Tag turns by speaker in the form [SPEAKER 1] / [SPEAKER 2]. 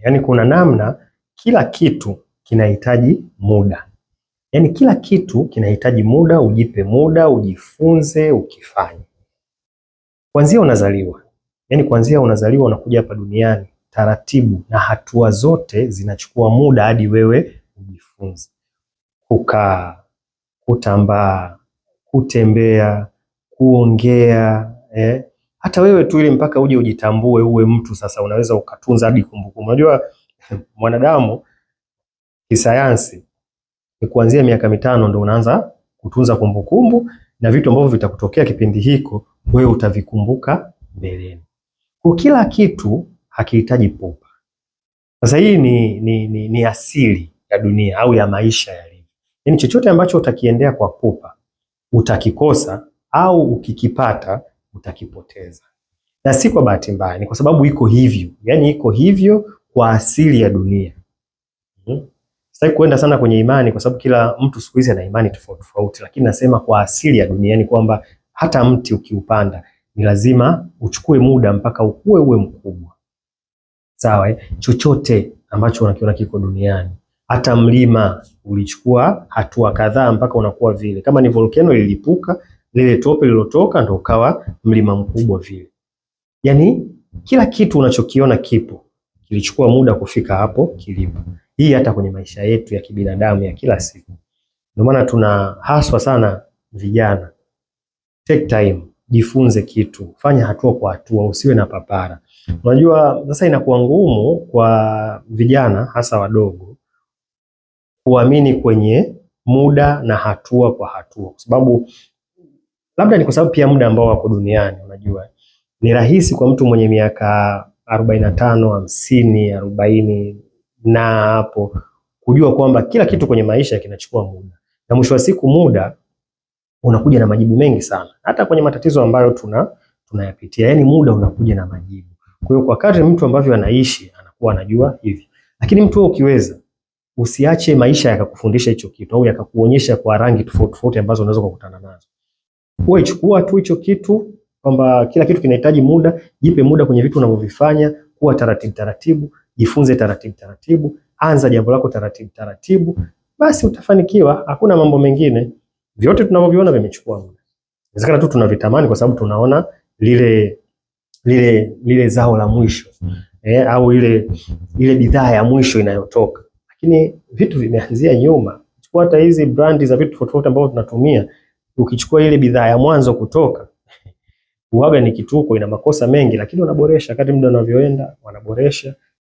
[SPEAKER 1] Yaani kuna namna kila kitu kinahitaji muda. Yaani kila kitu kinahitaji muda, ujipe muda, ujifunze, ukifanye. Kuanzia unazaliwa, yaani kuanzia unazaliwa unakuja hapa duniani taratibu, na hatua zote zinachukua muda hadi wewe ujifunze kukaa, kutambaa, kutembea, kuongea, eh. Hata wewe tu ili mpaka uje ujitambue uwe mtu sasa, unaweza ukatunza hadi kumbukumbu. Unajua mwanadamu kisayansi ni kuanzia miaka 5 ndo unaanza kutunza kumbukumbu na vitu ambavyo vitakutokea kipindi hiko wewe utavikumbuka mbeleni. Kwa kila kitu hakihitaji pupa. Sasa hii ni asili ya dunia au ya maisha yalivyo. Yaani chochote ambacho utakiendea kwa pupa utakikosa, au ukikipata utakipoteza. Na si kwa bahati mbaya, ni kwa sababu iko hivyo. Yaani iko hivyo kwa asili ya dunia. Sitaki kuenda sana kwenye imani kwa sababu kila mtu siku hizi ana imani tofauti tofauti, lakini nasema kwa asili ya dunia ni kwamba hata mti ukiupanda ni lazima uchukue muda mpaka ukue uwe mkubwa. Sawa, eh? Chochote ambacho unakiona kiko duniani, hata mlima ulichukua hatua kadhaa mpaka unakuwa vile. Kama ni volcano ililipuka, lile tope lilotoka ndo ukawa mlima mkubwa vile. Yaani kila kitu unachokiona kipo kilichukua muda kufika hapo kilipo. Hii hata kwenye maisha yetu ya kibinadamu ya kila siku. Ndio maana tuna haswa sana vijana, take time, jifunze kitu, fanya hatua kwa hatua, usiwe na papara. Unajua sasa inakuwa ngumu kwa vijana hasa wadogo kuamini kwenye muda na hatua kwa hatua, kwa sababu labda ni kwa sababu pia muda ambao wako duniani. Unajua ni rahisi kwa mtu mwenye miaka 45, 50, 40 na hapo kujua kwamba kila kitu kwenye maisha kinachukua muda, na mwisho wa siku muda unakuja na majibu mengi sana, hata kwenye matatizo ambayo tunayapitia. Yani muda unakuja na majibu. Kwa hiyo kwa kadri mtu ambavyo anaishi anakuwa anajua hivi, lakini mtu ukiweza usiache maisha yakakufundisha hicho kitu au yakakuonyesha kwa rangi tofauti tofauti ambazo unaweza kukutana nazo. Wewe chukua tu hicho kitu kwamba kila kitu kinahitaji muda, jipe muda kwenye vitu unavyovifanya, kuwa taratibu taratibu, jifunze taratibu taratibu, anza jambo lako taratibu taratibu, basi utafanikiwa. Hakuna mambo mengine, vyote tunavyoviona vimechukua muda. Inawezekana tu tunavitamani kwa sababu tunaona lile lile lile zao la mwisho au ile bidhaa ya mwisho inayotoka, lakini vitu vimeanzia nyuma. Chukua hata hizi brandi za vitu tofauti ambavyo tunatumia, ukichukua ile bidhaa ya mwanzo kutoka uwaga ni kituko, ina makosa mengi, lakini wanaboresha kadri muda unavyoenda, wanaboresha